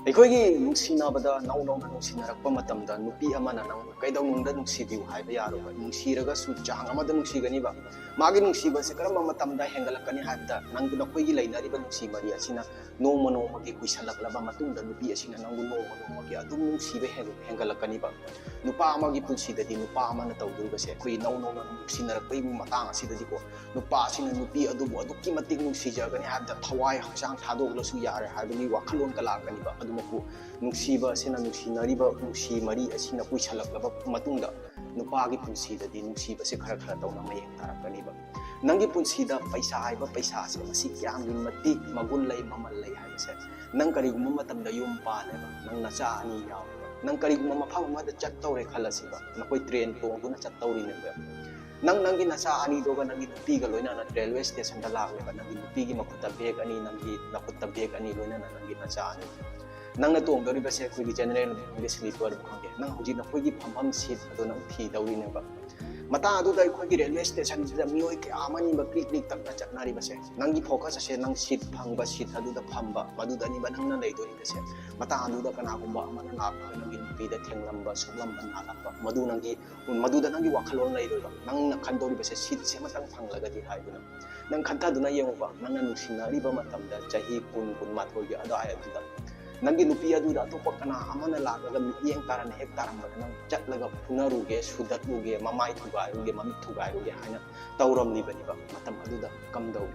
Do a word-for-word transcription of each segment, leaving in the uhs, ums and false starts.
ꯑꯩꯈꯣꯏꯒꯤ ꯅꯨꯡꯁꯤꯅꯕꯗ ꯅꯧ ꯅꯧꯅ ꯅꯨꯡꯁꯤꯅꯔꯛꯄ ꯃꯇꯝꯗ ꯅꯨꯄꯤ ꯑꯃꯅ ꯅꯪꯕꯨ ꯀꯩꯗꯧꯅꯨꯡꯗ ꯅꯨꯡꯁꯤꯕꯤꯌꯨ ꯍꯥꯏꯕ ꯌꯥꯔꯣꯏ꯫ ꯅꯨꯡꯁꯤꯔꯒꯁꯨ ꯆꯥꯡ ꯑꯃꯗ ꯅꯨꯡꯁꯤꯒꯅꯤꯕ꯫ ꯃꯥꯒꯤ ꯅꯨꯡꯁꯤꯕꯁꯦ ꯀꯔꯝꯕ ꯃꯇꯝꯗ ꯍꯦꯟꯒꯠꯂꯛꯀꯅꯤ ꯍꯥꯏꯕꯗ, ꯅꯪ, ꯅꯈꯣꯏꯒꯤ ꯂꯩꯅꯔꯤꯕ ꯅꯨꯡꯁꯤ ꯃꯔꯤ ꯑꯁꯤꯅ ꯅꯣꯡꯃ ꯅꯣꯡꯃꯒꯤ ꯀꯨꯏꯁꯜꯂꯛꯂꯕ ꯃꯇꯨꯡꯗ ꯅꯨꯄꯤ ꯑꯁꯤꯅ ꯅꯪꯕꯨ ꯅꯣꯡꯃ ꯅꯣꯡꯃꯒꯤ ꯑꯗꯨꯝ ꯅꯨꯡꯁꯤꯕ ꯍꯦꯟ-, ꯍꯦꯟꯒꯠꯂꯛꯀꯅꯤꯕ꯫ ꯅꯨꯄꯥ ꯑꯃꯒꯤ ꯄꯨꯟꯁꯤꯗꯗꯤ ꯅꯨꯄꯥ ꯑꯃꯅ ꯇꯧꯗꯣꯔꯤꯕꯁꯦ, ꯑꯩꯈꯣꯏꯒꯤ ꯅꯧ ꯅꯧꯅ ꯅꯨꯡꯁꯤꯅꯔꯛꯄꯒꯤ ꯃꯇꯥꯡ ꯑꯁꯤꯗꯗꯤꯀꯣ, ꯅꯨꯄꯥ ꯑꯁꯤꯅ ꯅꯨꯄꯤ ꯑꯗꯨꯕꯨ ꯑꯗꯨꯛꯀꯤ ꯃꯇꯤꯛ ꯅꯨꯡꯁꯤꯖꯒꯅꯤ ꯍꯥꯏꯕꯗ ꯊꯋꯥꯏ ꯍꯛꯆꯥꯡ ꯊꯥꯗꯣꯛꯂꯁꯨ ꯌꯥꯔꯦ ꯍꯥꯏꯕꯒꯤ ꯋꯥꯈꯜꯂꯣꯟꯒ ꯂꯥꯛꯀꯅꯤꯕ꯫ ꯑꯗꯨꯃꯛꯄꯨ ꯅꯨꯡꯁꯤꯕ ꯑꯁꯤꯅ, ꯅꯨꯡꯁꯤꯅꯔꯤꯕ ꯅꯨꯡꯁꯤ ꯃꯔꯤ ꯑꯁꯤꯅ ꯀꯨꯏꯁꯜꯂꯛꯂꯕ ꯃꯇꯨꯡꯗ ꯅꯨꯄꯥꯒꯤ ꯄꯨꯟꯁꯤꯗꯗꯤ ꯅꯨꯡꯁꯤꯕꯁꯦ ꯈꯔ ꯈꯔ ꯇꯧꯅ ꯃꯌꯦꯡ ꯇꯥꯔꯛꯀꯅꯤꯕ꯫ ꯅꯪꯒꯤ ꯄꯨꯟꯁꯤꯗ ꯄꯩꯁꯥ ꯍꯥꯏꯕ ꯄꯩꯁꯥꯁꯦ ꯃꯁꯤ ꯀꯌꯥꯝꯒꯤ ꯃꯇꯤꯛ ꯃꯒꯨꯟ ꯂꯩ, ꯃꯃꯜ ꯂꯩ ꯍꯥꯏꯕꯁꯦ, ꯅꯪ ꯀꯔꯤꯒꯨꯝꯕ ꯃꯇꯝꯗ ꯌꯨꯝ ꯄꯥꯜꯂꯦꯕ, ꯅꯪ ꯅꯆꯥ ꯑꯅꯤ ꯌꯥꯎꯔꯦꯕ, ꯅꯪ ꯀꯔꯤꯒꯨꯝꯕ ꯃꯐꯝ ꯑꯃꯗ ꯆꯠꯇꯧꯔꯦ ꯈꯜꯂꯁꯤꯕ, ꯅꯈꯣꯏ ꯇ꯭ꯔꯦꯟ ꯇꯣꯡꯗꯨꯅ ꯆꯠꯇꯧꯔꯤꯅꯦꯕ꯫ ꯅꯪ ꯅꯪꯒꯤ ꯅꯆꯥ ꯑꯅꯤꯗꯨꯒ ꯅꯪꯒꯤ ꯅꯨꯄꯤꯒ ꯂꯣꯏꯅꯅ ꯔꯦꯜꯋꯦ ꯁ꯭ꯇꯦꯁꯟꯗ ꯂꯥꯛꯂꯦꯕ, ꯅꯪꯒꯤ ꯅꯨꯄꯤꯒꯤ ꯃꯈꯨꯠꯇ ꯕꯦꯒ ꯑꯅꯤ, ꯅꯪꯒꯤ ꯅꯈꯨꯠꯇ ꯕꯦꯒ ꯑꯅꯤ, ꯂꯣꯏꯅꯅ ꯅꯪꯒꯤ ꯅꯆꯥ ꯑꯅꯤ꯫ ꯅꯪꯅ ꯇꯣꯡꯗꯧꯔꯤꯕꯁꯦ ꯑꯩꯈꯣꯏꯒꯤ ꯖꯦꯅꯔꯦꯜ ꯈꯪꯗꯦ, ꯁ꯭ꯂꯤꯄꯔꯕꯨ ꯈꯪꯗꯦ, ꯅꯪ ꯍꯧꯖꯤꯛ ꯅꯈꯣꯏꯒꯤ ꯐꯝꯐꯝ ꯁꯤꯠ ꯑꯗꯨ ꯅꯪ ꯊꯤꯗꯧꯔꯤꯅꯦꯕ꯫ ꯃꯇꯥꯡ ꯑꯗꯨꯗ ꯑꯩꯈꯣꯏꯒꯤ ꯔꯦꯜꯋꯦ ꯁ꯭ꯇꯦꯁꯟꯁꯤꯗ ꯃꯤꯑꯣꯏ ꯀꯌꯥ ꯑꯃꯅꯤꯕ ꯀ꯭ꯔꯤꯛ ꯀ꯭ꯔꯤꯛ ꯇꯛꯅ ꯆꯠꯅꯔꯤꯕꯁꯦ꯫ ꯅꯪꯒꯤ ꯐꯣꯀꯁ ꯑꯁꯦ ꯅꯪ ꯁꯤꯠ ꯐꯪꯕ, ꯁꯤꯠ ꯑꯗꯨꯗ ꯐꯝꯕ, ꯃꯗꯨꯗꯅꯤꯕ ꯅꯪꯅ ꯂꯩꯗꯣꯔꯤꯕꯁꯦ꯫ ꯃꯇꯥꯡ ꯑꯗꯨꯗ ꯀꯅꯥꯒꯨꯝꯕ ꯑꯃꯅ ꯂꯥꯛꯂꯒ ꯅꯪꯒꯤ ꯅꯨꯄꯤꯗ ꯊꯦꯡꯂꯝꯕ, ꯁꯣꯛꯂꯝꯕ, ꯅꯥꯜꯂꯝꯕ, ꯃꯗꯨ ꯅꯪꯒꯤ, ꯃꯗꯨꯗ ꯅꯪꯒꯤ ꯋꯥꯈꯜꯂꯣꯟ ꯂꯩꯔꯣꯏꯕ꯫ ꯅꯪꯅ ꯈꯟꯗꯧꯔꯤꯕꯁꯦ ꯁꯤꯠꯁꯦ ꯑꯃꯇꯪ ꯐꯪꯂꯒꯗꯤ ꯍꯥꯏꯗꯨꯅ꯫ ꯅꯪ ꯈꯟꯊꯗꯨꯅ ꯌꯦꯡꯉꯨꯕ, ꯅꯪꯅ ꯅꯨꯡꯁꯤꯅꯔꯤꯕ ꯃꯇꯝꯗ ꯆꯍꯤ ꯀꯨꯟ, ꯀꯨꯟꯃꯥꯊꯣꯏꯒꯤ ꯑꯗꯨꯋꯥꯏ ꯑꯗꯨꯗ ꯅꯪꯒꯤ ꯅꯨꯄꯤ ꯑꯗꯨꯗ ꯑꯇꯣꯞꯄ ꯀꯅꯥ ꯑꯃꯅ ꯂꯥꯛꯂꯒ ꯃꯤꯠꯌꯦꯡ ꯇꯥꯔꯟ ꯍꯦꯛ ꯇꯥꯔꯝꯕꯗ ꯅꯪ ꯆꯠꯂꯒ ꯐꯨꯅꯔꯨꯒꯦ, ꯁꯨꯗꯠꯂꯨꯒꯦ, ꯃꯃꯥꯏ ꯊꯨꯒꯥꯏꯔꯨꯒꯦ, ꯃꯃꯤꯠ ꯊꯨꯒꯥꯏꯔꯨꯒꯦ ꯍꯥꯏꯅ ꯇꯧꯔꯝꯂꯤꯕꯅꯤꯕ꯫ ꯃꯇꯝ ꯑꯗꯨꯗ ꯀꯝꯗꯧꯏ?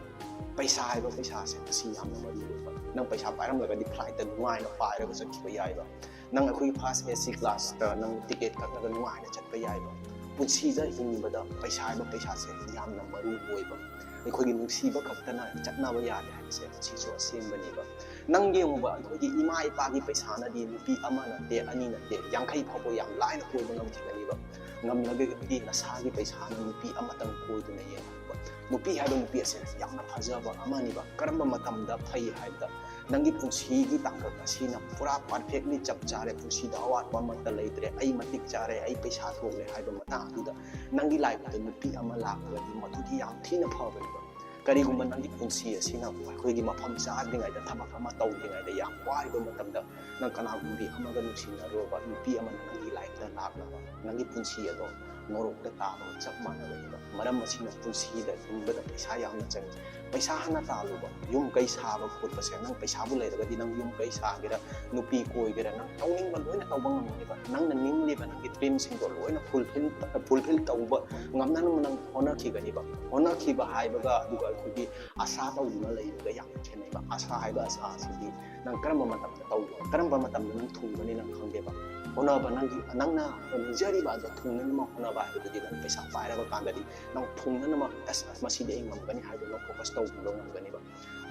ꯄꯩꯁꯥ ꯍꯥꯏꯕ ꯄꯩꯁꯥꯁꯦ ꯃꯁꯤ ꯌꯥꯝꯅ ꯃꯔꯨ ꯑꯣꯏꯕ꯫ ꯅꯪ ꯄꯩꯁꯥ ꯄꯥꯏꯔꯝꯂꯒꯗꯤ ꯐ꯭ꯂꯥꯏꯠꯇ ꯅꯨꯡꯉꯥꯏꯅ ꯄꯥꯏꯔꯒ ꯆꯠꯈꯤꯕ ꯌꯥꯏꯕ꯫ ꯅꯪ ꯑꯩꯈꯣꯏꯒꯤ ꯐꯥꯔꯁ ꯑꯦ ꯁꯤ ꯀ꯭ꯂꯥꯁꯇ ꯅꯪ ꯇꯤꯀꯦꯠ ꯀꯛꯂꯒ ꯅꯨꯡꯉꯥꯏꯅ ꯆꯠꯄ ꯌꯥꯏꯕ꯫ ꯄꯨꯟꯁꯤꯗ ꯍꯤꯡꯕꯗ ꯄꯩꯁꯥ ꯍꯥꯏꯕ ꯄꯩꯁꯥꯁꯦ ꯌꯥꯝꯅ ꯃꯔꯨ ꯑꯣꯏꯕ꯫ ꯑꯩꯈꯣꯏꯒꯤ ꯅꯨꯡꯁꯤꯕ ꯈꯛꯇꯅ ꯆꯠꯅꯕ ꯌꯥꯗꯦ ꯍꯥꯏꯕꯁꯦ ꯃꯁꯤꯁꯨ ꯑꯁꯦꯡꯕꯅꯦꯕ꯫ ꯅꯪ ꯌꯦꯡꯉꯨꯕ, ꯑꯩꯈꯣꯏꯒꯤ ꯏꯃꯥ ꯏꯄꯥꯒꯤ ꯄꯩꯁꯥꯅꯗꯤ ꯅꯨꯄꯤ ꯑꯃ ꯅꯠꯇꯦ, ꯑꯅꯤ ꯅꯠꯇꯦ, ꯌꯥꯡꯈꯩ ꯐꯥꯎꯕ ꯌꯥꯝ ꯂꯥꯏꯅ ꯀꯣꯏꯕ ꯉꯝꯈꯤꯒꯅꯤꯕ꯫ ꯉꯝꯂꯒꯗꯤ ꯅꯁꯥꯒꯤ ꯄꯩꯁꯥꯅ ꯅꯨꯄꯤ ꯑꯃꯇꯪ ꯀꯣꯏꯗꯨꯅ ꯌꯦꯡꯉꯨꯕ꯫ ꯅꯨꯄꯤ ꯍꯥꯏꯕ ꯅꯨꯄꯤ ꯑꯁꯦ ꯌꯥꯝꯅ ꯐꯖꯕ ꯑꯃꯅꯤꯕ꯫ ꯀꯔꯝꯕ ꯃꯇꯝꯗ ꯐꯩ ꯍꯥꯏꯕꯗ, ꯅꯪꯒꯤ ꯄꯨꯟꯁꯤꯒꯤ ꯇꯥꯡꯀꯛ ꯑꯁꯤꯅ ꯄꯨꯔꯥ ꯄꯔꯐꯦꯛꯂꯤ ꯆꯞ ꯆꯥꯔꯦ, ꯄꯨꯟꯁꯤꯗ ꯑꯋꯥꯠꯄ ꯑꯃꯠꯇ ꯂꯩꯇ꯭ꯔꯦ, ꯑꯩ ꯃꯇꯤꯛ ꯆꯥꯔꯦ, ꯑꯩ ꯄꯩꯁꯥ ꯊꯣꯛꯂꯦ ꯍꯥꯏꯕ ꯃꯇꯥꯡ ꯑꯗꯨꯗ ꯅꯪꯒꯤ ꯂꯥꯏꯐꯇ ꯅꯨꯄꯤ ꯑꯃ ꯂꯥꯛꯂꯒꯗꯤ ꯃꯗꯨꯗꯤ ꯌꯥꯝ ꯊꯤꯅ ꯐꯕꯅꯦꯕ꯫ ꯀꯔꯤꯒꯨꯝꯕ ꯅꯪꯒꯤ ꯄꯨꯟꯁꯤ ꯑꯁꯤꯅ ꯑꯩꯈꯣꯏꯒꯤ ꯃꯐꯝ ꯆꯥꯗ꯭ꯔꯤꯉꯩꯗ, ꯊꯕꯛ ꯑꯃ ꯇꯧꯗ꯭ꯔꯤꯉꯩꯗ ꯌꯥꯝ ꯋꯥꯔꯤꯕ ꯃꯇꯝꯗ, ꯅꯪ ꯀꯅꯥꯒꯨꯝꯕꯤ ꯑꯃꯒ ꯅꯨꯡꯁꯤꯅꯔꯨꯔꯕ, ꯅꯨꯄꯤ ꯑꯃꯅ ꯅꯪꯒꯤ ꯂꯥꯏꯐꯇ ꯂꯥꯛꯂꯕ, ꯅꯪꯒꯤ ꯄꯨꯟꯁꯤ ꯑꯗꯣ ꯅꯣꯔꯣꯛꯇ ꯇꯥꯕꯒ ꯆꯞ ꯃꯥꯟꯅꯒꯅꯤꯕ꯫ ꯃꯔꯝ ꯑꯁꯤꯅ ꯄꯨꯟꯁꯤꯗ ꯍꯤꯡꯕꯗ ꯄꯩꯁꯥ ꯌꯥꯝꯅ ꯆꯪꯉꯤ꯫ ꯄꯩꯁꯥ ꯍꯥꯟꯅ ꯇꯥꯜꯂꯨꯕ꯫ ꯌꯨꯝ ꯀꯩ ꯁꯥꯕ ꯈꯣꯠꯄꯁꯦ, ꯅꯪ ꯄꯩꯁꯥꯕꯨ ꯂꯩꯔꯒꯗꯤ ꯅꯪ ꯌꯨꯝ ꯀꯩ ꯁꯥꯒꯦꯔꯥ, ꯅꯨꯄꯤ ꯀꯣꯏꯒꯦꯔꯥ, ꯅꯪ ꯇꯧꯅꯤꯡꯕ ꯂꯣꯏꯅ ꯇꯧꯕ ꯉꯝꯒꯅꯤꯕ꯫ ꯅꯪꯅ ꯅꯤꯡꯂꯤꯕ ꯅꯪꯒꯤ ꯗ꯭ꯔꯤꯝꯁꯤꯡꯗꯣ ꯂꯣꯏꯅ ꯐꯨꯜꯐꯤꯜ ꯐꯨꯜꯐꯤꯜ ꯇꯧꯕ ꯉꯝꯅꯅꯕ ꯅꯪ ꯍꯣꯠꯅꯈꯤꯒꯅꯤꯕ꯫ ꯍꯣꯠꯅꯈꯤꯕ ꯍꯥꯏꯕꯒ ꯑꯗꯨꯒ ꯑꯩꯈꯣꯏꯒꯤ ꯑꯁꯥ ꯇꯧꯗꯨꯅ ꯂꯩꯕꯒ ꯌꯥꯝꯅ ꯈꯦꯠꯅꯩꯕ꯫ ꯑꯁꯥ ꯍꯥꯏꯕ ꯑꯁꯥ ꯑꯁꯤꯗꯤ ꯅꯪ ꯀꯔꯝꯕ ꯃꯇꯝꯗ ꯇꯧꯕ, ꯀꯔꯝꯕ ꯃꯇꯝꯗ ꯅꯪ ꯊꯨꯡꯒꯅꯤ ꯅꯪ ꯈꯪꯗꯦꯕ꯫ ꯍꯣꯠꯅꯕ, ꯅꯪꯒꯤ, ꯅꯪꯅ ꯅꯤꯡꯖꯔꯤꯕ ꯑꯗꯣ ꯊꯨꯡꯅꯅꯕ ꯍꯣꯠꯅꯕ ꯍꯥꯏꯕꯗꯨꯗꯤ ꯅꯪ ꯄꯩꯁꯥ ꯄꯥꯏꯔꯕ ꯀꯥꯟꯗꯗꯤ ꯅꯪ ꯊꯨꯡꯅꯅꯕ, "ꯑꯁ, ꯃꯁꯤꯗꯤ ꯑꯩ ꯉꯝꯒꯅꯤ" ꯍꯥꯏꯗꯨꯅ ꯐꯣꯀꯁ ꯇꯧꯕ ꯉꯝꯒꯅꯤꯕ꯫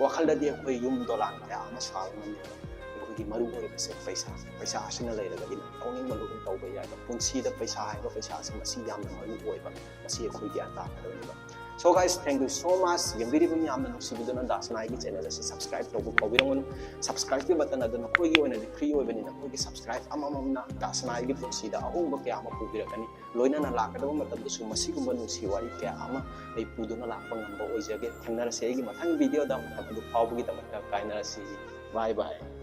ꯋꯥꯈꯜꯗꯗꯤ ꯑꯩꯈꯣꯏ ꯌꯨꯝ ꯗꯣꯂꯥꯟ ꯀꯌꯥ ꯑꯃ ꯁꯥꯕ ꯉꯝꯃꯦꯕ꯫ ꯑꯩꯈꯣꯏꯒꯤ ꯃꯔꯨ ꯑꯣꯏꯕꯁꯦ ꯄꯩꯁꯥ, ꯄꯩꯁꯥ ꯑꯁꯤꯅ ꯂꯩꯔꯒꯗꯤ ꯅꯪ ꯇꯧꯅꯤꯡꯕ ꯂꯣꯏꯅ ꯇꯧꯕ ꯌꯥꯏꯕ꯫ ꯄꯨꯟꯁꯤꯗ ꯄꯩꯁꯥ ꯍꯥꯏꯕ ꯄꯩꯁꯥ ꯑꯁꯤ ꯃꯁꯤ ꯌꯥꯝꯅ ꯃꯔꯨ ꯑꯣꯏꯕ, ꯃꯁꯤ ꯑꯩꯈꯣꯏ ꯒ꯭ꯌꯥꯟ ꯇꯥꯒꯗꯕꯅꯦꯕ꯫ So guys, thank you so much. ꯌꯦꯡꯕꯤꯔꯤꯕ ꯃꯌꯥꯝꯅ ꯅꯨꯡꯁꯤꯕꯤꯗꯨꯅ ꯗꯥꯁꯅꯥꯏꯒꯤ ꯆꯦꯅꯦꯜ ꯑꯁꯤ ꯁꯕꯁꯀ꯭ꯔꯥꯏꯕ ꯇꯧꯕ ꯀꯥꯎꯕꯤꯔꯝꯒꯅꯨ꯫ ꯁꯕꯁꯀ꯭ꯔꯥꯏꯕꯀꯤ ꯕꯇꯟ ꯑꯗꯨ ꯅꯈꯣꯏꯒꯤ ꯑꯣꯏꯅꯗꯤ ꯐ꯭ꯔꯤ ꯑꯣꯏꯕꯅꯤꯅ, ꯑꯩꯈꯣꯏꯒꯤ ꯁꯕꯁꯀ꯭ꯔꯥꯏꯕ ꯑꯃꯃꯝꯅ ꯗꯥꯁꯅꯥꯏꯒꯤ ꯄꯨꯟꯁꯤꯗ ꯑꯍꯣꯡꯕ ꯀꯌꯥ ꯑꯃ ꯄꯨꯕꯤꯔꯛꯀꯅꯤ꯫ ꯂꯣꯏꯅꯅ ꯂꯥꯛꯀꯗꯕ ꯃꯇꯝꯗꯁꯨ ꯃꯁꯤꯒꯨꯝꯕ ꯅꯨꯡꯁꯤ ꯋꯥꯔꯤ ꯀꯌꯥ ꯑꯃ ꯑꯩ ꯄꯨꯗꯨꯅ ꯂꯥꯛꯄ ꯉꯝꯕ ꯑꯣꯏꯖꯒꯦ꯫ ꯊꯦꯡꯅꯔꯁꯤ ꯑꯩꯒꯤ ꯃꯊꯪ ꯚꯤꯗꯤꯑꯣꯗ꯫ ꯃꯇꯝ ꯑꯗꯨ ꯐꯥꯎꯕꯒꯤꯗꯃꯛꯇ ꯀꯥꯏꯅꯔꯁꯤ꯫ ꯕꯥꯏ ꯕꯥꯏ꯫